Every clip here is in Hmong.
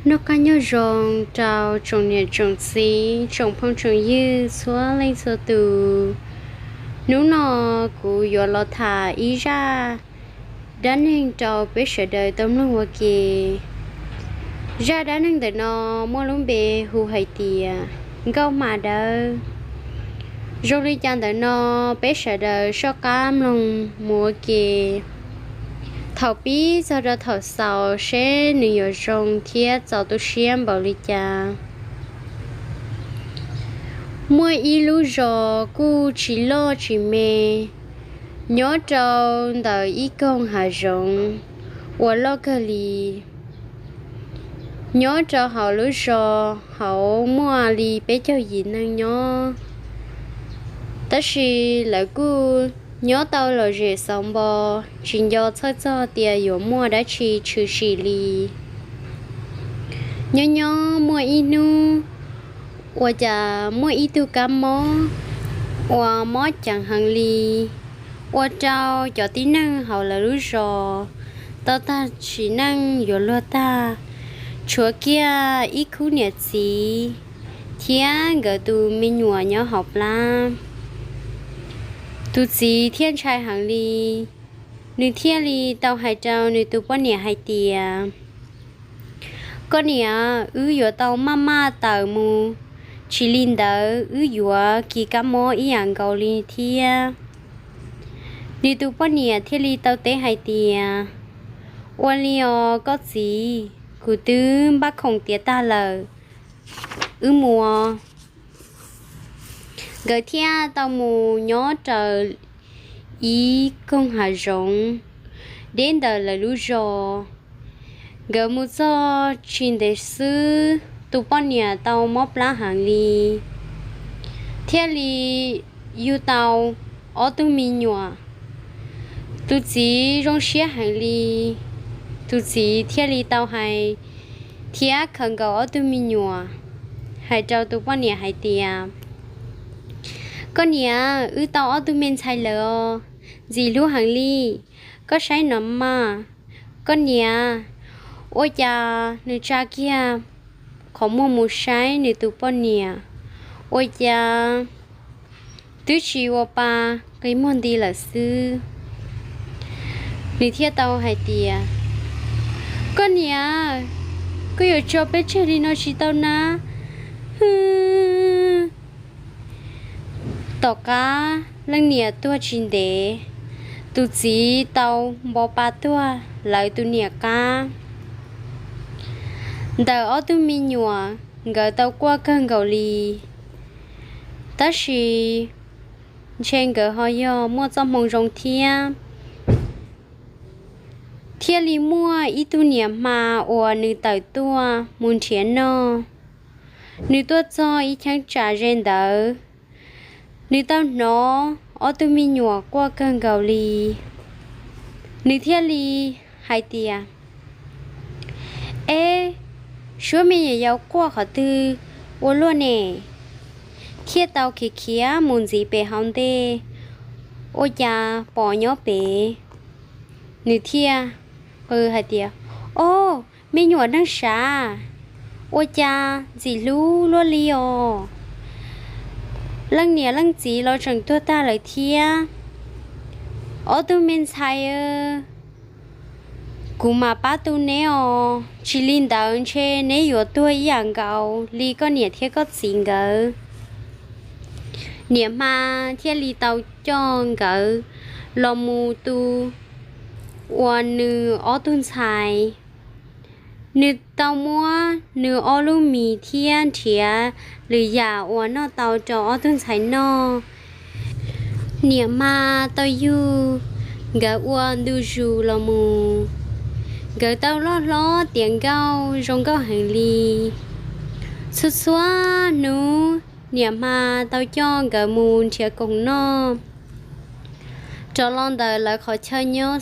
Noj qab nyob zoo rau tsoom niam tsoom txiv, tsoom phooj tsoom ywg txhua leej txhua tus. Hnub no kuv yuav los tham ib zaj dab neeg rau peb sawv daws tau mloog ua ke. Zaj dab neeg ntawm no muaj lub npe hu hais tias Nkauj Hma Dawb. Zoo li cas ntawm no, peb sawv daws soj qab mloog mus ua ke. Thaum pib txog rau thaum xaus seb nws yuav zoo thiab txaus tu siab npaum li cas. Muaj ib lub zos kuj tsis loj tsis me, nyob rau ntawm ib koog hav zoov uas loj kawg li. Nyob rau hauv lub zos hauv muaj li peb caug yim neeg nyob, tab sis lawv kuj nyob tau lom zem xauv npo, tsis nco txhawj txog tias yuav muaj dab tsi tshwm sim li. Nyob nyob muaj ib hnub, ua cas muaj ib tug kab mob uas mob ceev heev li, ua rau cov tib neeg hauv lawv lub zos tau tag sim neej yuav luag tag, tshuav kiag ib khub niam txiv thiab nkawd tus me nyuam nyob hauv plab. Tus txiv thiaj ntshai heev li, nws thiaj li tau hais rau nws tus poj niam hais tias, Koj niam, wb yuav tau maj maj tawm mus, tsis li ntawd wb yuav kis kab mob ib yam nkaus li thiab. Nws tus poj niam thiaj li tau teb hais tias, Ua li os koj txiv, kuv twb npaj khoom tiav tag lawm, wb mus. Nkawd thiaj tau mus nyob raws ib koog hav zoov deb ntawm lawv lub zos. Nkawd mus txog tsis ntev xwb, tus poj niam tau mob plab heev li, thiaj li yug tau ob tug me nyuam. Tus txiv zoo siab heev li, tus txiv thiaj li tau hais thiab khaws nkaus ob tug me nyuam, hais rau tus poj niam hais tias, Koj niam, wb tau ob tug me ntxhais lawm os, ntxim hlub heev li. Koj saib no mas, koj niam. Ua cas nws tsa kiag qhov muag mus saib nws tus poj niam, ua cas twb tsis ua pa, qi muag nti lawm xwb. Nws thiaj tau hais tias, Koj niam, koj yuav tso peb tseg li no tsis tau na. Tom qab leej niam tuag tsis ntev, tus txiv tau npo pa tuag lawv tus niam qab. Ntawm ob tug me nyuam, nkawd tau quaj kawg nkaus li, tab sis ntshe nkawd ho yog muaj txoj hmoo zoo thiab, thiaj li muaj ib tug niam hma uas nws tawm tuaj mus nrhiav noj. Nws tuaj txog ib cheeb tsam ze ntawd, nws tau hnov ob tug me nyuam quaj kawg nkaus li. Nws thiaj li hais tias, Eb, suab me nyuam yaus quaj qhov twg ua luaj ne? Thiaj tau khiav khiav mus ntxiv pem hauv ntej, ua cas pom nyob pem. Nws thiaj qw hais tias, Ob, me nyuam neeg sav, ua cas ntxim hlub luaj li os. Leej niam leej txiv los tseem tuag tag lawm thiab. Ob tug me ntxhais, kuv mam pab tu neb os, tsis li ntawd ntshe neb yuav tuag ib yam nkaus li koj niam thiab koj txiv nkawd. Niam hma thiaj li tau coj nkawd los mus tu ua nws ob tug ntxhais. Nws tau muab nws ob lub mis thiab nrhiav lwm yam uas noj tau rau ob tug ntxhais noj. Niam hma tau yug nkawd ua ntu zus los mus, nkawd tau loj hlob tiav nkauj zoo nkauj heev li. Txhua txhua hnub niam hma tau coj nkawd mus nrhiav koom noj rov los ntawm lawv qhov chaw nyob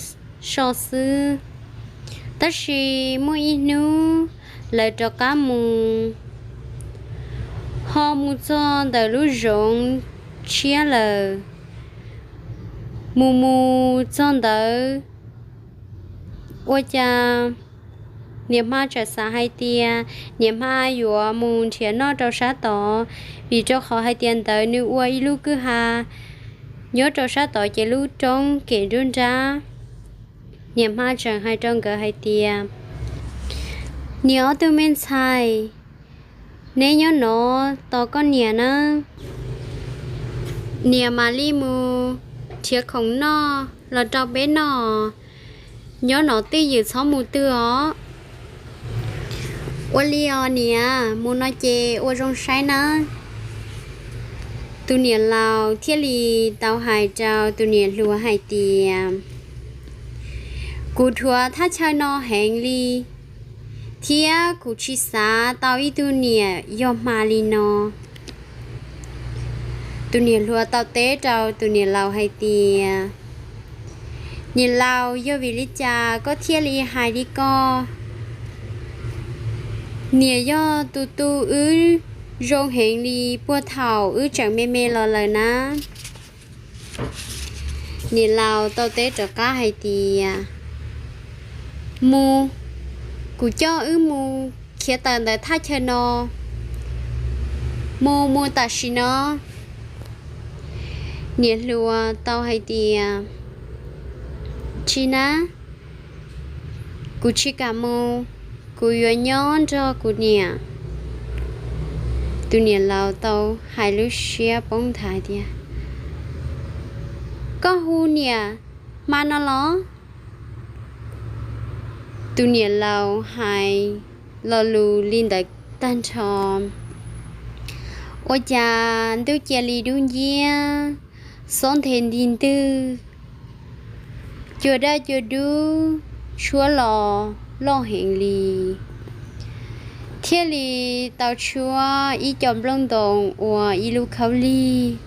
so xwb. Tab sis muaj ib hnub lawv rov qab mus, ho mus txog ntawm lub zoov tshiab lawm. Mus mus txog ntawd, ua cas Niam hma txawm xav hais tias niam hma yuav mus nrhiav noj rau sab tod, vim rau qhov hais tias ntawd nws ua ib lub kwj ha nyob rau sab tod ces lub roob kem nruab nrab. Niam hma tseem hais rau nkawd hais tias, Niam ob tug me ntxhais, neb nyob no tos koj niam nawb. Niam mam li mus nrhiav khoom noj los rau peb noj. Nyob no twj ywm txhob mus twg os. Ua li os niam, mus no ces ua zoo saib nawb. Tus niam laus thiaj li tau hais rau tus niam hluas hais tias, Kuv dhuav thaj chaw no heev li, thiab kuv tsis xav tau ib tug niam yog hma li no. Tus niam hluas tau teb rau tus niam laus hais tias, Niam laus, yog vim li cas koj thiaj li hais li ko? Niam yog tus tu wb zoo heev li puag thaum wb tseem me me los lawm na. Niam laus tau teb rov qab hais tias, Mus, kuv coj wb mus khiav tawm ntawm thaj chaw no. Mus, mus tam sim no. Niam hluas tau hais tias, Tsis na, kuv tsis kam mus, kuv yuav nyob nrog kuv niam. Tus niam laus tau hais lub siab poob nthav tias, Koj hu niam hma no los? Tus niam laus hais lo lus li ntawd tag nrho, ua cas ntuj cia li dub nciab, xob nthe nti ntwg, cua daj cua dub tshuab los loj heev li. Thiaj li tau tshuab ib co nplooj ntoo ua ib lub khaub lig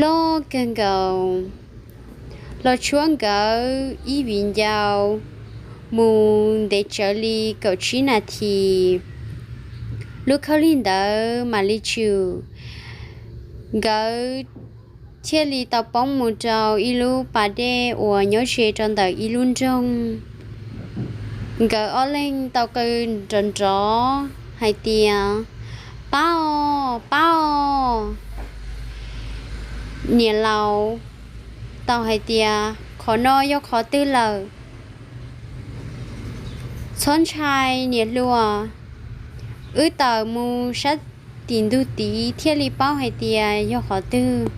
loj kawg nkaus los tshuab nkawd ib viv ncaus mus ntev tsawv li kaum tsib nas this, lub khaub lig ntawd mam li tsum. Nkawd thiaj li tau poob mus rau ib lub pas dej uas nyob ze rau ntawm ib lub nroog. Nkawd ob leeg tau qw nrov nrov hais tias, Pab os, pab os! Niam laus tau hais tias, Qhov no yog qhov twg lawm? Txhob ntshai niam hluas, wb tawm mus sab tim ntug tid thiaj li paub hais tias yog qhov twg.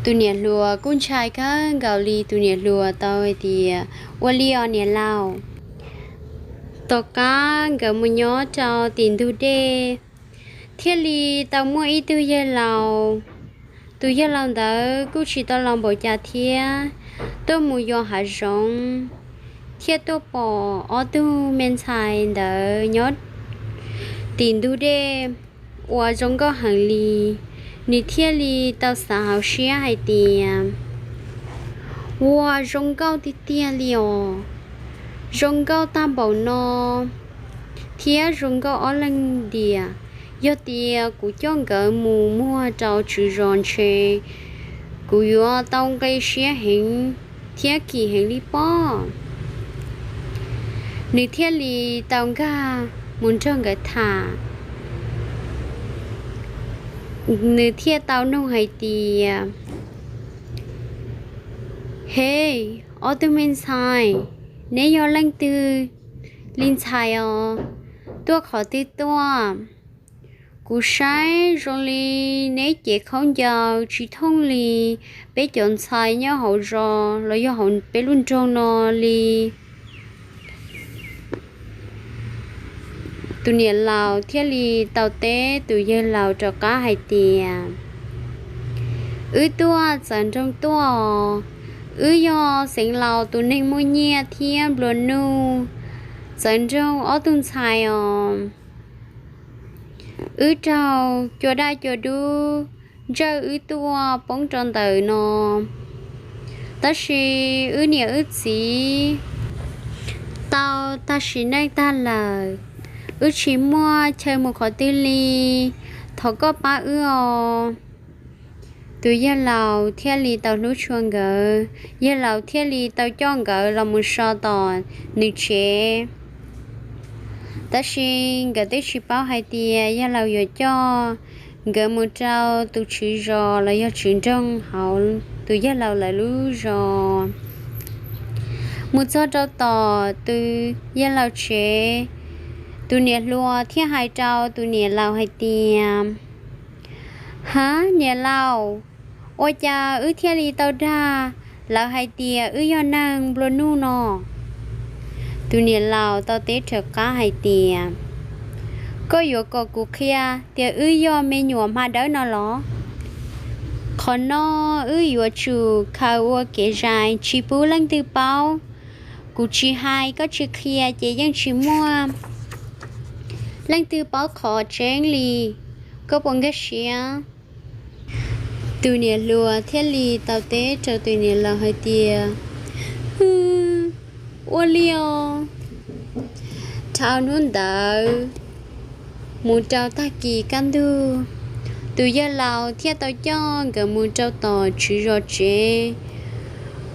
Tus niam hluas kuj ntshai kawg nkaus li, tus niam hluas tau hais tias, Ua li os niam laus. Tom qab nkawd mus nyob rau tim ntug dej, thiaj li tau muaj ib tug yawg laus. Tus yawg laus ntawd kuj tsis tau laus npaum cas thiab, tuaj mus yos hav zoov, thiaj tuaj pom ob tug me ntxhais ntawd nyob tim ntug dej uas zoo nkauj heev li. Nws thiaj li tau xav hauv siab hais tias, Ua zoo nkauj tiag tiag li os, zoo nkauj tag npaum no thiab zoo nkauj ob leeg diam. Yog tias kuv coj nkawd mus muag rau tswv zos ntshe kuv yuav tau nqi siab heev thiab kim heev li pob. Nws thiaj li tau nkag mus nrog nkawd tham. Nws thiaj tau nug hais tias, He, ob tug me ntxhais, neb yog leej twg li ntxhais os? Tuaj qhov twg tuaj? Kuv saib zoo li neb cev khaub ncaws tsis thooj li peb cov ntxhais nyob hauv zos los yog hauv peb lub nroog no li. Tus niam laus thiaj li tau teb tus yawg laus rov qab hais tias, Wb tuaj txawv nroog tuaj os. Wb yog Xeev Laus tus neeg muaj nyiaj thiab nplua nuj. Txawv nroog ob tug ntxhais os. Wb raug cua daj cua dub ntsawj wb tuaj poob rau ntawm no, tab sis wb niam wb txiv tau tag sim neej tag lawm. Wb tsis muaj chaw mus qhov twg li, thov koj pab wb os. Tus yawg laus thiaj li tau hlub tshua nkawd, yawg laus thiaj li tau coj nkawd los mus so tom nws tsev. Tab sis nkawd twb tsis paub hais tias yawg laus yuav coj nkawd mus rau tus tswv zos los yog tswv nroog hauv tus yawg laus lawv lub zos. Mus txog rau tom tus yawg laus tsev, tus niam hluas thiaj hais rau tus niam laus hais tias, Hab niam laus, ua cas wb thiaj li tau dag lawv hais tias wb yog neeg nplua nuj no? Tus niam laus tau teb rov qab hais tias, Koj yuav kom kuv qhia tias wb yog me nyuam hma dawb no los? Qhov no wb yuav tsum khaws ua kev zais tsis pub leej twg paub. Kuv tsis hais koj tsis qhia ces yeej tsis muaj leej twg paub qhov tseeb li. Koj puas nkag siab? Tus niam hluas thiaj li tau teb rau tus niam laus hais tias, Hwj, ua li os. Dhau hnub ntawd mus rau tag kis kaj ntug, tus yawg laus thiaj tau coj nkawd mus rau tom tswv zos tsev,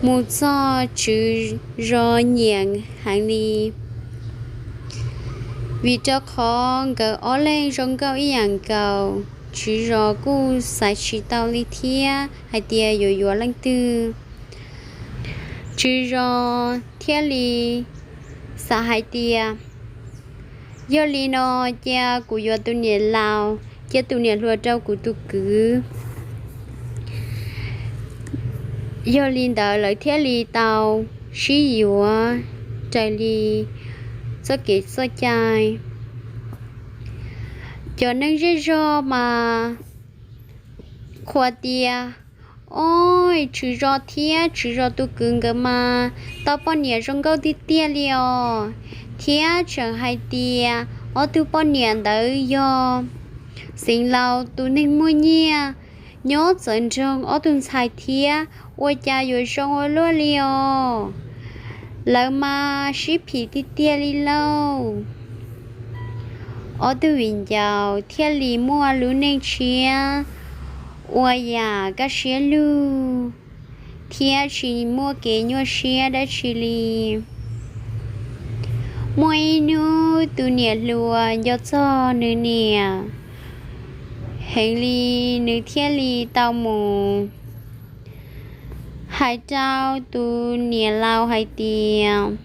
mus txog tswv zos nyiam heev li. Vim rau qhov nkawd ob leeg zoo nkauj ib yam nkaus, tswv zos kuj xaiv tsis tau li thiab hais tias yuav yuav leej twg. Tswv zos thiaj li xav hais tias, Yog li no, cia kuv yuav tus niam laus, cia tus niam hluas rau kuv tus kwv. Yog li ntawd lawv thiaj li tau sib yuav raws li txoj kev txoj cai. Cov neeg zej zog mas qhuas tias, Oj, tswv zos thiab tswv zos tus kwv nkawd mas tau poj niam zoo nkauj tiag tiag li os, thiab tseem hais tias ob tug poj niam ntawd yog Xeev Laus tus neeg muaj nyiaj, nyob txawv nroog ob tug ntxhais thiab, ua cas yuav zoo ua luaj li os. Lawv mas sib phim tiag tiag li lauj. Ob tug viv ncaus thiaj li muaj lub neej tshiab ua yam kaj siab lug, thiab tsis muaj kev nyuaj siab dab tsi li. Muaj ib hnub tus niam hluas nco txog nws niam heev li, nws thiaj li tau mus hais rau tus niam laus hais tias,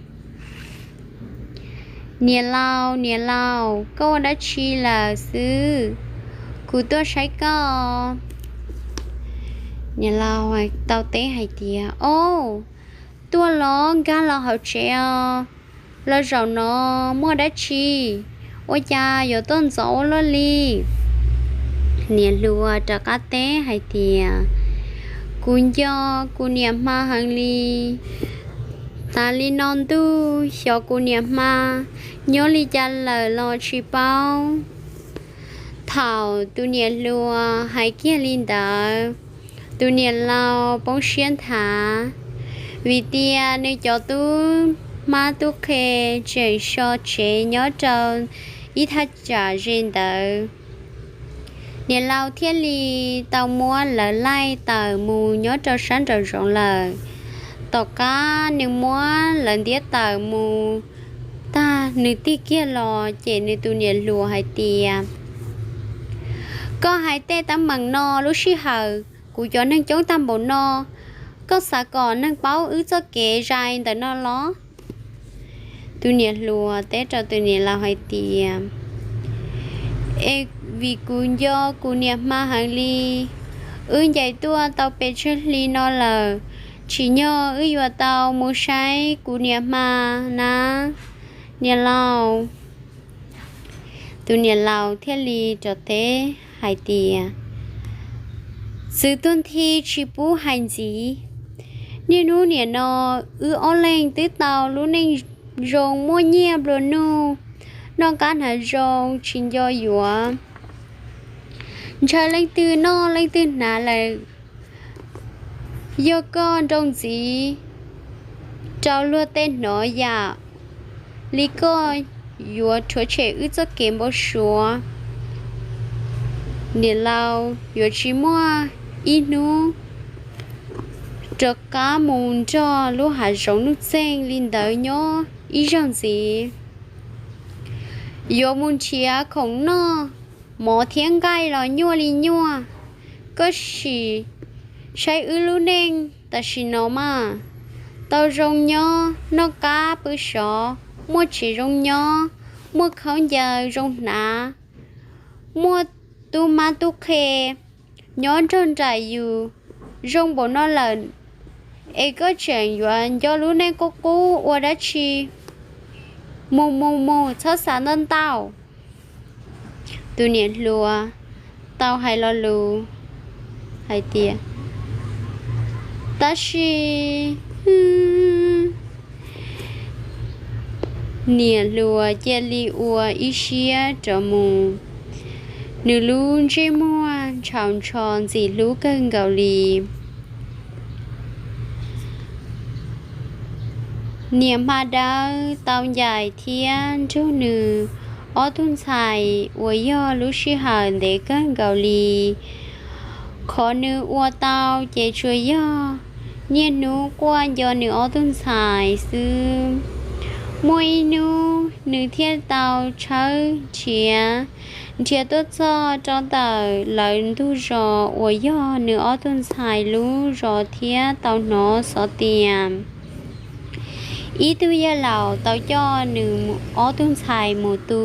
Niam laus, niam laus, koj ua dab tsi lawm xwb? Kuv tuaj saib koj. Niam laus tau teb hais tias, Ob, tuaj los nkag los hauv tsev os. Los zaum no muaj dab tsi ua cas yuav tuaj ntxov ua luaj li? Niam hluas rov qab teb hais tias, Kuv nco kuv niam hma heev li. Tas li no ntuj xyov kuv niam hma nyob li cas lawm los tsis paub. Thaum tus niam hluas hais kiag li ntawd, tus niam laus poob siab nthav, vim tias nws cov tub hmab tub qhe tseem so tsev nyob rau ib thaj tsam ze ntawd. Niam laus thiaj li tau muab lawv laij tawm mus nyob rau sab nraum zoov lawm. Tom qab nws muab lawv ntiab tawm mus tag, nws tig kiag los cem nws tus niam hluas hais tias, Koj hais tej teeb meem no lub sij hawm kuv cov neeg coob tag npaum no, koj xav kom neeg paub wb txoj kev zais ntawm no los? Tus niam hluas teb rau tus niam laus hais tias, Es vim kuv nco kuv niam hma heev li, wb ncaim tuaj tau pes tsawg hli no lawm, tsim nyog wb yuav tau mus saib kuv niam hma na, niam laus. Tus niam laus thiaj li rov teb hais tias, Txwv tuag nthi tsis pub hais ntxiv. Niaj hnub nim no wb ob leeg twb tau lub neej zoo muaj nyiaj nplua nuj, noj qab hnav zoo tsis nco yuav. Ntshaw leej twg noj leej twg hnav lawm. Yog koj nroo ntxiv rau luag tej hnov yam li koj yuav rhuav tshem wb txoj kev npau suav. Niam laus yuav tsis muaj ib hnub rov qab mus nrog lub hav zoov nuj txeeg li ntawd nyob ib zaug ntxiv. Yuav mus nrhiav khoom noj, mov thiab nqaij los nyuaj li nyuaj. Koj sim saib wb lub neej tam sim no mas, tau zoo nyob, noj qab pw sov, muaj tsev zoo nyob, muaj khaub ncaws zoo hnav, muaj tub mab tub qhe nyob nrog nraim yus zoo npaum no lawm, es koj tseem yuav nco lub neej qub qub ua dab tsi? Mus mus mus, txhob xav ntau ntau. Tus niam hluas tau hais lo lus hais tias, tab sis niam hluas cia li ua ib siab rov mus, nws lub ntsej muag ntshaus ntsho ntxim hlub kawg nkaus li. Niam hma dawb tau ncaim thiab nrug nws ob tug ntxhais uas yog lub sij hawm ntev kawg nkaus li. Qhov nws ua tau ces tsuas yog niaj hnub quaj nco nws ob tug ntxhais xwb. Muaj ib hnub nws thiaj tau tshawb nrhiav, nrhiav tuaj txog rau ntawm lawv ntug zos uas yog nws ob tug ntxhais lub zos thiab tau hnov xov tias ib tug yawg laus tau coj nws ob tug ntxhais mus tu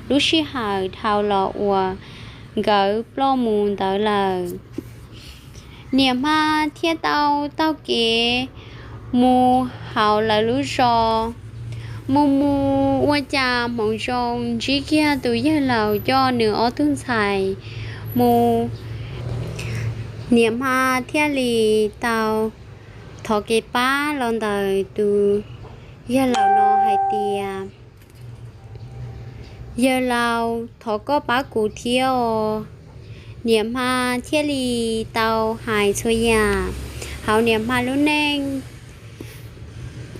lub sij hawm dhau los uas nkawd ploj mus ntawd lawm. Niam hma thiaj tau taug kev mus hauv lawv lub zos. Mus mus ua cas hmoov zoo ntsib kiag tus yawg laus coj nws ob tug ntxhais mus. Niam hma thiaj li tau thov kev pab los ntawm tus yawg laus no hais tias, yawg laus, thov koj pab kuv thiab os. Niam hma thiaj li tau hais txhua yam hauv niam hma lub neej.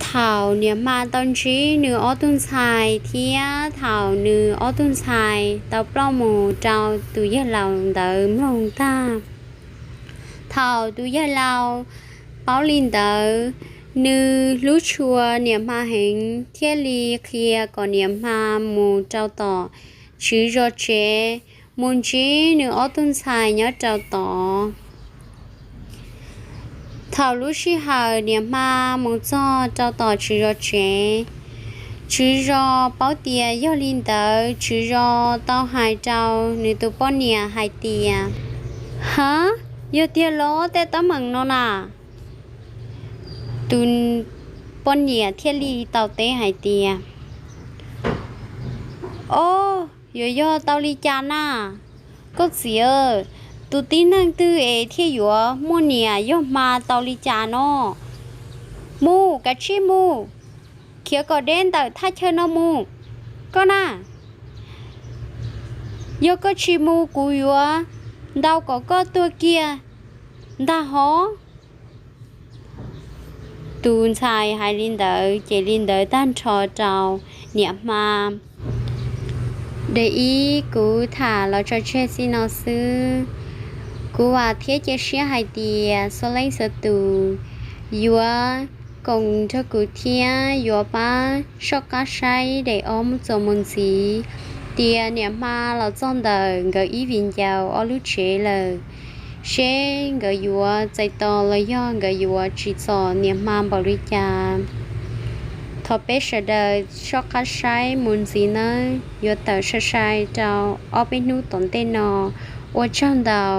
Thaum niam hma tau ntsib nws ob tug ntxhais thiab thaum nws ob tug ntxhais tau ploj mus rau tus yawg laus ntawd mloog tag, thaum tus yawg laus paub li ntawd, nws hlub tshua niam hma heev thiaj li qhia kom niam hma mus rau tom tswv zos tsev, mus ntsib nws ob tug ntxhais nyob rau tod. Thaum lub sij hawm niam hma mus txog rau tom tswv zos tsev, tswv zos paub tias yog li ntawd, tswv zos tau hais rau nws tus poj niam hais tias, ha, yog tiag los tej teeb meem no na? Tus poj niam thiaj li tau teb hais tias, o, yuav yog tau li cas na? Koj txiv, tus tib neeg twg es thiaj yuav muaj niam yog hma tau li cas no? Mus, kav tsij mus, khiav kom deb ntawm thaj chaw no mus, koj na. Yog koj tsis mus kuv yuav ntaus kom koj tuag kiag ntag hov. Tus ntxhais hais li ntawd ces li ntawd tag nrho rau niam hma. Daim ib kuv tham los tso tseg txij no xwb. Kuv vam thiab cia siab hais tias txhua leej txhua tus yuav koom nrog kuv thiab yuav pab soj qab saib daim ob mus txuas mus ntxiv, tias niam hma los txog ntawm nkawd ib viv ncaus ob lub tsev lawm, seb nkawd yuav txais tos los yog nkawd yuav tsim txom niam hma npaum li cas. Thov peb sawv daws soj qab saib mus ntxiv nawb, yuav tawm sai sai rau ob peb hnub tom ntej no. Ua tsaug ntau.